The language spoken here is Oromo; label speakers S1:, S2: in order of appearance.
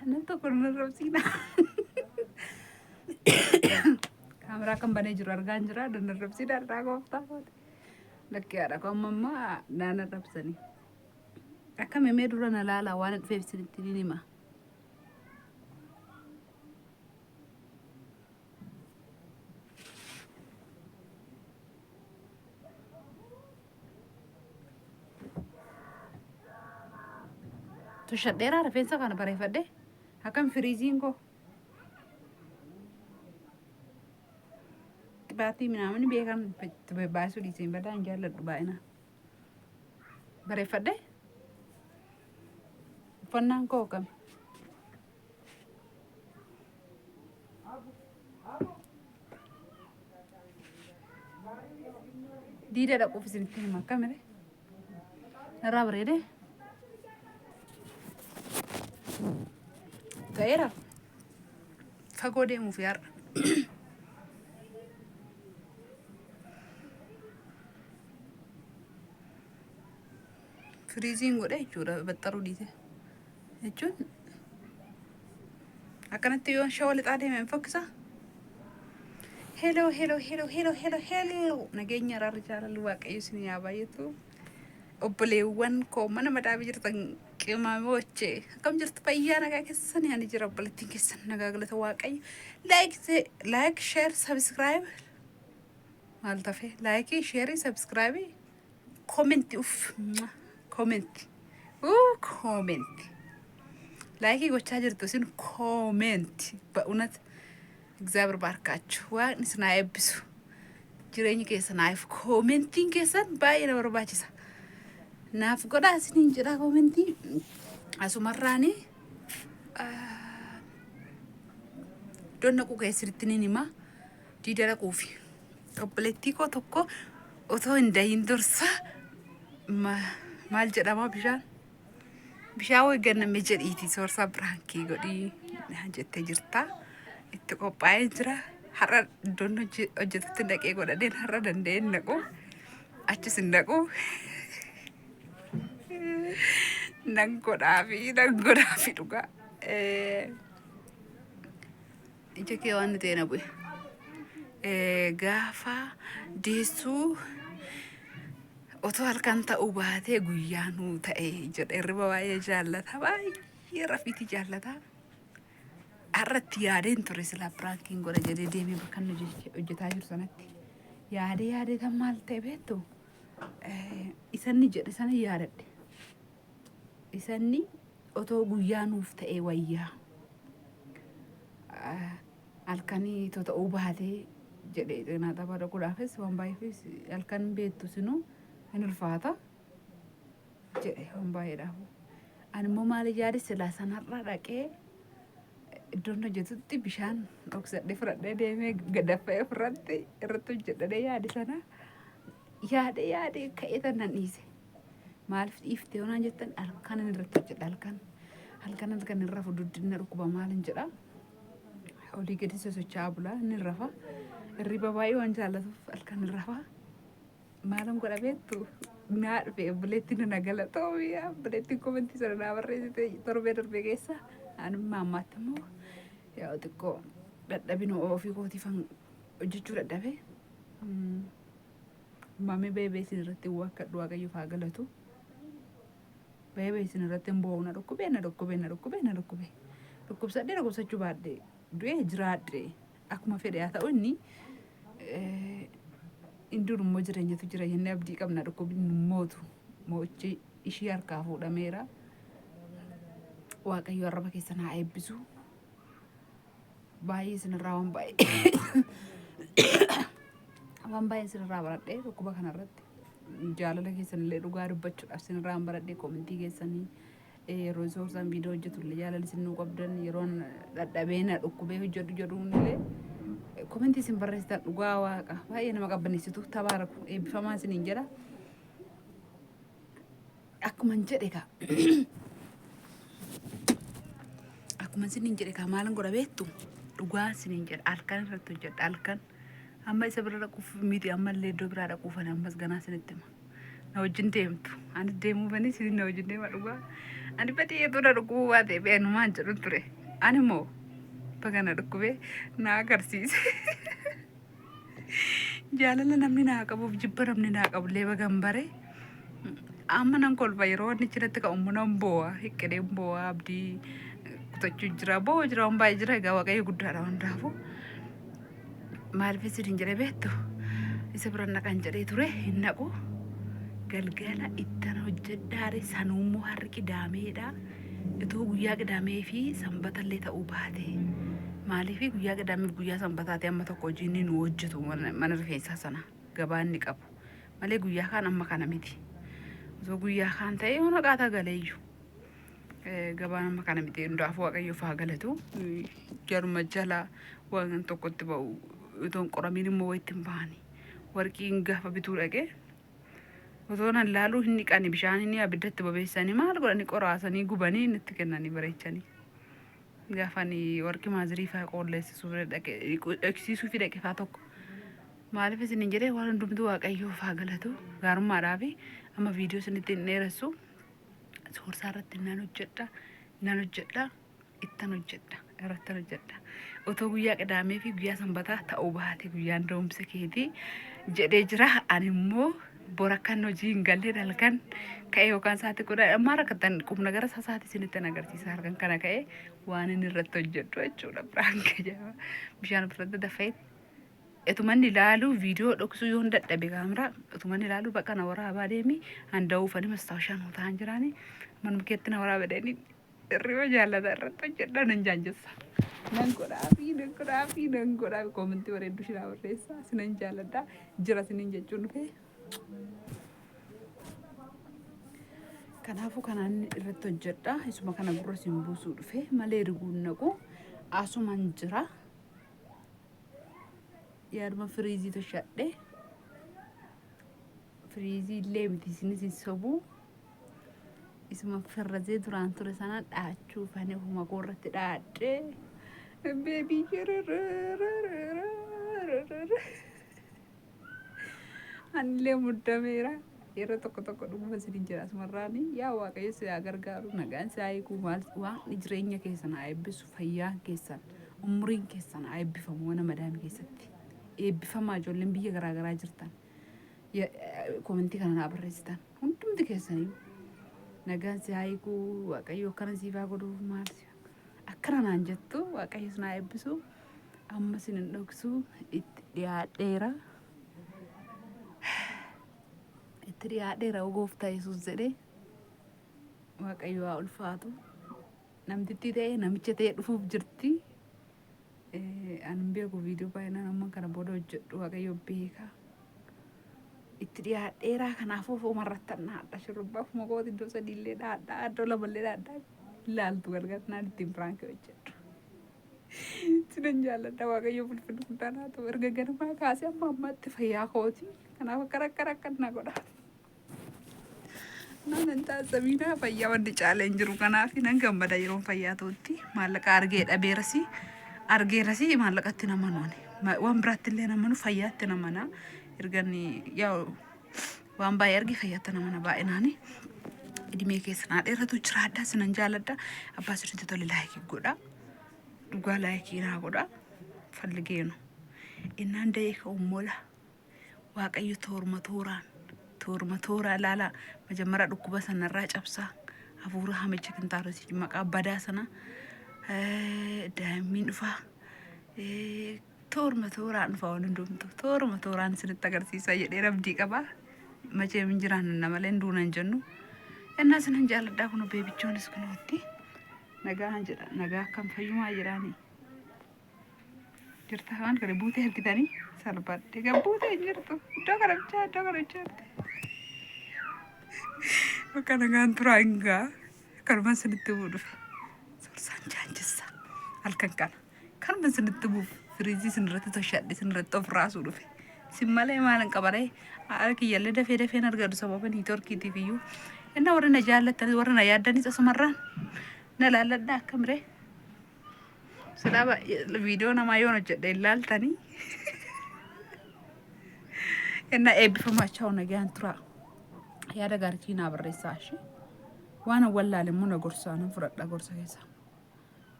S1: Nam tokko nan arrabsiina. Kaameraa kan banee jiru argaa hin jira. Nan arrabsiina irraa gooftaa kooti. Lakkee haadha koo amma ammaa naan arrabsanii. Akka memee dura na laalaa waan dhufeef isinitti ni hima. Tushadheeraa rifeensa kana bareeffadhe. Akkam firiiziin koo. Qibaatii minaamin beekan baasuu dhiiseen badaa hin jaalladhu baay'inaan. Bareeffadhe. Uffannaan koo akkami? Diida dhaquuf isinitti hima akkamire? Narraa bareedee? Ta'eera. Fagoo deemuuf yaarra. Firiiziin godhe jechuudha baxxaruu dhiise. Jechuun akkanatti yoon shawa lixaa deeme hin fokkisaa? Hello, hello, hello, hello, hello, hello. Nageenya araarri jaalalli waaqayyo isin yaa baay'atu. Obboleewwan koo mana madaabii jirtan qimamooche akkam jirtu fayyaa nagaa keessan ani jira obboleettiin keessan nagaa galata waaqayyo. Like, like, share, subscribe. Maal tafe? Like, share, subscribe. Comment uff comment comment laayikii gochaa jirtu isin comment በእውነት እግዚአብሔር ባርካችሁ waaqni isin haa eebbisu jireenyi keessan haa ifu koomentiin keessan baay'ee na barbaachisa naaf godhaa isiniin jedha koomentii asumarraanii iddoon naquu keessanitti nin hima diida dhaquufi obboleettii koo tokko otoo hin dahin dursa maal jedhama bishaan bishaan wayii ganname jedhiiti soorsaa biraankii godhii naan jettee jirta itti qophaa'ee jira har'a iddoon hojjetutti dhaqee godhadheen har'a danda'ee hin naqu achis hin naqu nan godhaafi nan godhaafi dhugaa. Ija kee waan ta'e na bu'e. Gaafa deessuu otoo halkan ta'uu baatee guyyaa nuu ta'e jedha. Hirriba baay'ee jaallata. Baay'ee rafiitii jaallata. Har'atti yaadeen ture silaa piraankiin godha jedhee deemee bakka inni hojjetaa jiru sanatti. Yaadee yaadee tan maal ta'e beektu? Isanni jedhe sana yaadadhe. Isanni otoo guyyaa nuuf ta'ee wayyaa. Halkanii otoo ta'uu baatee jedhee xinaa tapha dhaquudhaafis waan baay'eefis halkan beektu sinuu hin ulfaata jedhe waan baay'eedhaafu. Ani immoo maal yaade silaa sanarra dhaqee iddoon hojjetutti bishaan dhoksadhee fudhadhee deemee gadaffa'ee ofirratti irratti hojjedhadhee yaade sana yaade yaade ka'ee tan dhiise. Maaliif dhiifte yoo naan jettan halkanan irratti hojjedha halkan. Halkan halkan hin rafu duddi na dhukkuba maalin jedha. Olii gadi sosocho'aa bula inni rafa. Hirriba baay'ee waan jaallatuuf halkan hin rafa. Maalan godha beektu naa dhufe obboleettiin na galatoomi obboleettiin komentii sana naa barreessite torbee darbe keessa anummaa ammaatti immoo yaa xiqqoo dadhabina ofii kootiifan hojjechuu dadhabe. Maamee bahee bahee isin irratti hin waakkadhu waaqayyoof haa galatu. Bahee bahee isin irratti hin boo'u na dhukkubee na dhukkubee na dhukkubee na dhukkubee. Dhukkubsadhee dhukkubsachuu baadhee du'ee jiraadhee akkuma fedhe haa ta'u inni inni dur immoo jireenyatu jira jennee abdii qabna dhukkubni nu mootu mo'ichi ishii harkaa fuudhameera. Waaqayyo arraba keessan haa eebbisu. Baay'ee isinirraa waan baay'ee waan baay'ee isinirraa baradhee dhukkuba kanarratti jaalala keessan illee dhugaa dubbachuudhaaf isinirraa baradhee koomentii keessanii yeroo soorsaan viidiyoo hojjetu illee jaalala isin nuu qabdan yeroon dhadhabee na dhukkubee hojjedhu jedhuun illee koomentii isin barreessitan dhugaa waaqa baay'ee nama qabbaneessitu tabaaraku eebbifamaa isiniin jedha. Akkuman jedhe kaa akkuma isiniin jedhe kaa maalin godha beektu dhugaa isiniin jedha halkan irratti hojjedha halkan amma isa bira dhaquuf miti ammallee iddoo biraa dhaquuf ani ammas ganaa isinitti hima. Na wajjin deemtu. Ani deemuu banii isin na wajjin deema dhugaa. Ani badii eetuu na dhukkubuu baate beenumaan jedhu ture. Ani immoo baga na dhukkubee na agarsiise. Jaalala namni naa qabuuf jibba namni naa qabullee bagan bare. Amma nan kolfa yeroo inni achirratti ka'u immoo nan boo'a. Hiqqideen boo'a abdii kutachuu jira. Boo'a jira waan baay'ee jira egaa waaqayyo guddaadha hundaafuu. Maaliif isin jedhe beektu isa bira naqan jedhee ture hin naqu. Galgala ittan hojjedhaare sanuummoo har'i qidaameedha. Itoo guyyaa qidaamee fi sanbatallee ta'uu baate. Maaliif guyyaa qidaamee fi guyyaa sanbataati amma tokko hojii inni nu hojjetu mana rifeensaa sana gabaa inni qabu. Malee guyyaa kaan amma kana miti. Osoo guyyaa kaan ta'e yoo naqaataa galeeyyu. Gabaan amma kana miti hundaafuu waaqayyoof haa galatu. Jaruma jala waan tokkotti ba'u otoo hin qoramiin immoo wayitti hin bahani. Warqiin gaafa bituu dhaqee otoo nan laaluu hin dhiqani bishaan inni abiddatti bobeessanii maal godhanii qoraasanii gubanii nutti kennanii bareechanii. Gaafa ani warqii maazirii faa qoolleessisuu dhaqe dhoksisuu fi dhaqe faa tokko. Maaliif isin hin jedhee waan hundumtuu waaqayyoof haa galatu gaarummaadhaa fi amma viidiyoo isinitti hin dheeressu. Soorsaa irratti nan hojjedha nan hojjedha ittan hojjedha irrattan hojjedha. Otoo guyyaa qidaamee fi guyyaa sanbataa ta'uu baate guyyaan da'umsa keetii jedhee jira. Ani immoo bor akkan hojii hin galle halkan ka'ee yookaan sa'aatii kudha ammaa rakkatan qubna gara isaa sa'aatii isinitti agarsiisa halkan kana ka'ee waan inni irratti hojjedhu jechuudha. Biraan jedhama. Bishaan ofirratti dafee Utuman ilaaluu viidiyoo dhoksuu yoon dadhabe kaameraa utuman ilaaluu bakka na waraabaa deemi handa'uufani mastaawashaan hotaan jiraani manuma keetti na waraaba deemi hirriba jaallata irratti hojjedha nan jaanjessa. Nan godhaafi nan godhaafi nan godhaafi koomentii bareedduu shinaa barreessa sinan jaalladha jira sinin jechuun dhufe. Kanaafuu kanaan irratti hojjedha isuma kana gurra sin buusuu dhufe malee riguun naqu asuman jira. Yaaduma firiizii toshadhe. Firiizii illee miti isinis hin sobu. Isuma firrazee duraan ture sana dhaachuuf ani ofuma koo irratti dhaadhe. Beebii Anillee muddameera. Yeroo tokko tokko dhuguma isinin jedha asumarraani yaa Waaqayyo si haa gargaaru nagaan si haa hiiku maal waaqni jireenya keessan haa eebbisu fayyaan keessan umuriin keessan haa eebbifamu mana madaamii keessatti eebbifamaa ijoolleen biyya garaa garaa jirtan komentii kana naa barreessitan hundumti keessaniyyuu nagaan si haa hiiku Waaqayyo akkana siif haa godhu maal si akkana naan jettu Waaqayyo sin haa eebbisu amma sin hin dhoksu itti dhiyaadheera. Itti dhiyaadheera oo gooftaa Yesuus jedhee Waaqayyo haa ulfaatu. Namtittii ta'ee namicha ta'ee dhufuuf jirti. Ani hin beeku viidiyoo baay'inaan amma kana booda hojjedhu Waaqayyo beeka. Itti dhiyaadheeraa kanaafuu ofuma irratti dhaadha shurrubbaa ofuma kooti iddoo sadiillee dhaadha iddoo lamallee dhaadha ilaaltu galgala naan ittiin piraankii hojjedhu. Sinan jaalladha Waaqayyo ulfinni guddaan haa ta'u erga ganamaa kaasee amma ammaatti fayyaa kooti. Kanaaf akka akka akka na godha. Nan hin taasisamina fayyaa wanti caalee hin jiru kanaaf nan gammada yeroon fayyaa ta'utti maallaqa argee dhabeerasi argeerasi maallaqatti nama nuuni waan biraatti illee nama nu fayyaatti nama na ergan yaa waan baay'ee arge fayyaatti nama na baay'inaani. Idimee keessa naa dheeratu jiraadha sinan jaaladha abbaa sirriitti tole laayikii godha. Dhugaa laayikii naa godha falligeenu. Innaan da'ee ka'u mola waaqayyo toorma tooraan toorma tooraa ilaalaa majammara dhukkuba sanarraa cabsaa hafuura hamicha kintaarosii maqaa badaa sana daa'immiin dhufaa toorma tooraan dhufa waan hundumtu toorma tooraan isinitti agarsiisa jedhee abdii qaba. Macheem hin jiraanna malee hin duuna hin jennu. Ennaa isinan jaalladhaa kun beebichoonis kunootti. Nagaa jedha nagaa akkam fayyumaa jedhaani. Jirta waan kana buutee argitanii salphadhe egaa buutee hin jirtu iddoo kana bichaa iddoo kana bichaa. Bakka nagaan turaa hin gaa kanuma isinitti bu'u dhufe. Sorsaan jaanjessa halkan kana kanuma isinitti bu'u firiijii isin irratti toshadhe isin irratti of raasuu dhufe. Isin malee maal hin qabaree haala kiyyallee dafee dafeen argadu sababa niitoorkiitiif iyyuu. Inna warri na jaallattanis warri na yaaddanis asumarraan na laalladhaa akkamiree. Silaa viidiyoo namaa yoon hojjedhe hin laaltanii. Inna eebbifamaa chaa'u nagaan turaa. Yaada gaarii naa barreessaa ishee. Waan wallaale immoo na gorsaa, nan fudhadha gorsa keessa.